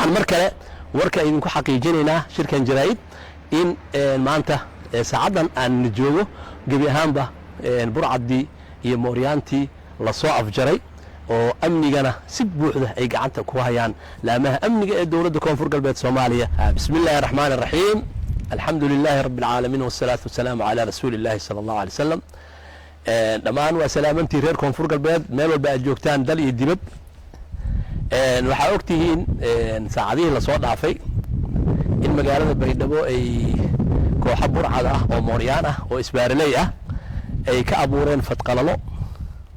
Waxaan mar kale warka idinku xaqiijinaynaa shirkan jaraa'id in maanta saacaddan aan joogo gebi ahaanba burcaddii iyo mooryaantii lasoo afjaray oo amnigana si buuxda ay gacanta ku hayaan laamaha amniga ee dowladda Koonfur Galbeed Soomaaliya. Bismi illaahi araxmaan araxiim, alxamdu lilaahi rabbi alcaalamiin, wasalaatu wasalaamu calaa rasuuli illahi sala allahu alay wasalam. Dhammaan waa salaamantii reer Koonfur Galbeed meel walba aad joogtaan, dal iyo dibad. Waxaa og tihiin saacadihii lasoo dhaafay in magaalada Baydhabo ay kooxo burcad ah oo mooryaan ah oo isbaaraley ah ay ka abuureen fadqalalo.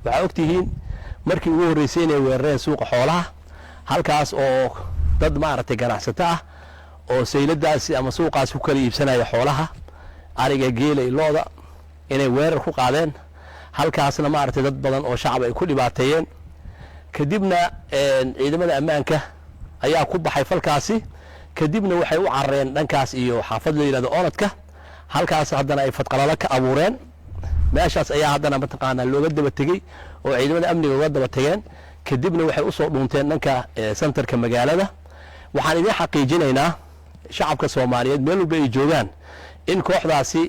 Waxaa og tihiin markii ugu horreysay inay weerareen suuqa xoolaha, halkaas oo dad maaragtay ganacsato ah oo sayladaasi ama suuqaasi ku kala iibsanaya xoolaha, ariga, geela iyo looda, inay weerar ku qaadeen, halkaasna maaragtay dad badan oo shacab ay ku dhibaateeyeen. Kadibna ciidamada ammaanka ayaa ku baxay falkaasi. Kadibna waxay u carareen dhankaas iyo xaafad la yidhahdo Oonadka, halkaas haddana ay fadqalalo ka abuureen. Meeshaas ayaa haddana mataqaanaa looga daba tegey oo ciidamada amniga uga daba tegeen. Kadibna waxay usoo dhuunteen dhanka sentarka magaalada. Waxaan idiin xaqiijinaynaa shacabka Soomaaliyeed meel walba ay joogaan in kooxdaasi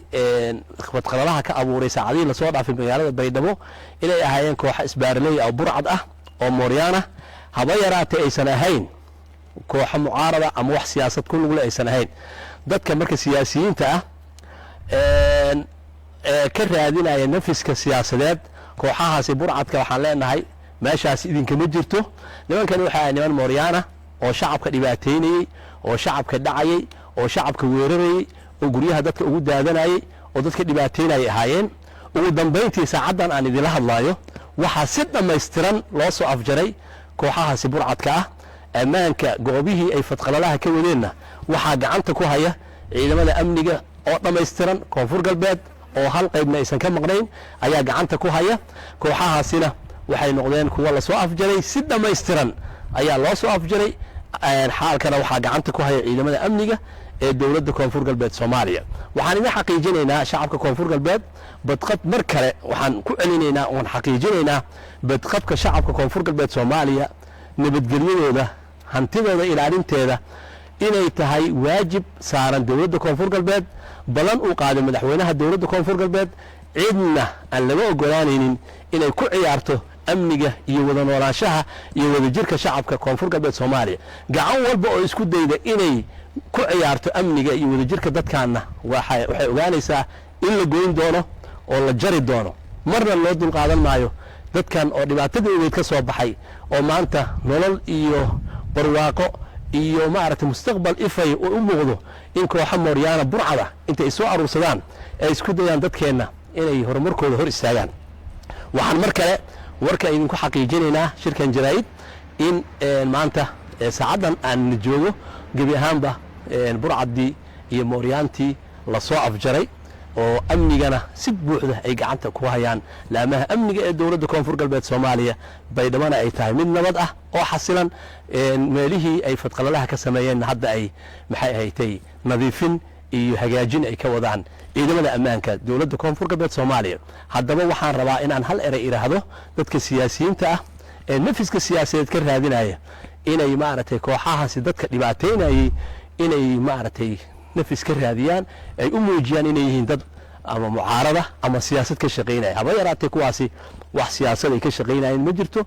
fadqalalaha ka abuuray saacadihii lasoo dhaafay magaalada Baydhabo inay ahaayeen kooxo isbaaraley oo burcad ah oo mooryaan ah, haba yaraatee aysan ahayn kooxo mucaarada ama wax siyaasad ku lugle aysan ahayn. Dadka marka siyaasiyiinta ah ee ka raadinaya nafiska siyaasadeed kooxahaasi burcadka, waxaan leenahay meeshaas idinkama jirto. Nimankani waxa ahay niman mooryaana oo shacabka dhibaateynayey, oo shacabka dhacayey, oo shacabka weerarayey, oo guryaha dadka ugu daadanayey, oo dadka dhibaateynayay ahaayeen. Ugu dambayntii saacaddan aan idinla hadlaayo waxaa si dhammaystiran loo soo afjaray kooxahaasi burcadka ah. Ammaanka goobihii ay fadqalalaha ka wadeenna waxaa gacanta ku haya ciidamada amniga oo dhammaystiran Koonfur Galbeed, oo hal qaybna aysan ka maqnayn ayaa gacanta ku haya. Kooxahaasina waxay noqdeen kuwa lasoo afjaray, si dhammaystiran ayaa loo soo afjaray. Xaalkana waxaa gacanta ku haya ciidamada amniga ee dowladda Koonfur Galbeed Soomaaliya. Waxaan idin xaqiijinaynaa shacabka Koonfur Galbeed badqab, mar kale waxaan ku celinaynaa oon xaqiijinaynaa badqabka shacabka Koonfur Galbeed Soomaaliya, nabadgelyadooda, hantidooda ilaalinteeda inay tahay waajib saaran dowladda Koonfur Galbeed, balan uu qaaday madaxweynaha dowladda Koonfur Galbeed. Cidna aan laga ogolaanaynin inay ku ciyaarto amniga iyo wada noolaanshaha iyo wadajirka shacabka Koonfur Galbeed Soomaaliya. Gacan walba oo isku dayda inay ku ciyaarto amniga iyo wadajirka dadkaanna waxay ogaanaysaa in la goyn doono oo la jari doono. Marna loo dulqaadan maayo dadkan oo dhibaatadii ogeyd ka soo baxay oo maanta nolol iyo barwaaqo iyo maaragtay mustaqbal ifay oo u muuqdo in kooxo mooryaana burcada intay soo aruursadaan ay isku dayaan dadkeenna inay horumarkooda hor istaagaan. Waxaan mar kale warka idinku xaqiijinaynaa shirkan jaraa'id in maanta saacaddan aan joogo gebi ahaanba burcaddii iyo mooryaantii lasoo afjaray oo amnigana si buuxda ay gacanta ku hayaan laamaha amniga ee dowladda Koonfur Galbeed Soomaaliya, Baydhabona ay tahay mid nabad ah oo xasilan. Meelihii ay fadqalalaha ka sameeyeenna hadda ay maxay ahatay nadiifin iyo hagaajin ay ka wadaan ciidamada ammaanka dowladda Koonfur Galbeed Soomaaliya. Haddaba waxaan rabaa inaan hal erey idhaahdo dadka siyaasiyiinta ah ee nafiska siyaasadeed ka raadinaya inay maaragtay kooxahaasi dadka dhibaateynayey inay maaragtay nafis ka raadiyaan, ay u muujiyaan inay yihiin dad ama mucaarada ama siyaasad ka shaqaynaya. Haba yaraatee kuwaasi wax siyaasad ay ka shaqaynayeen ma jirto.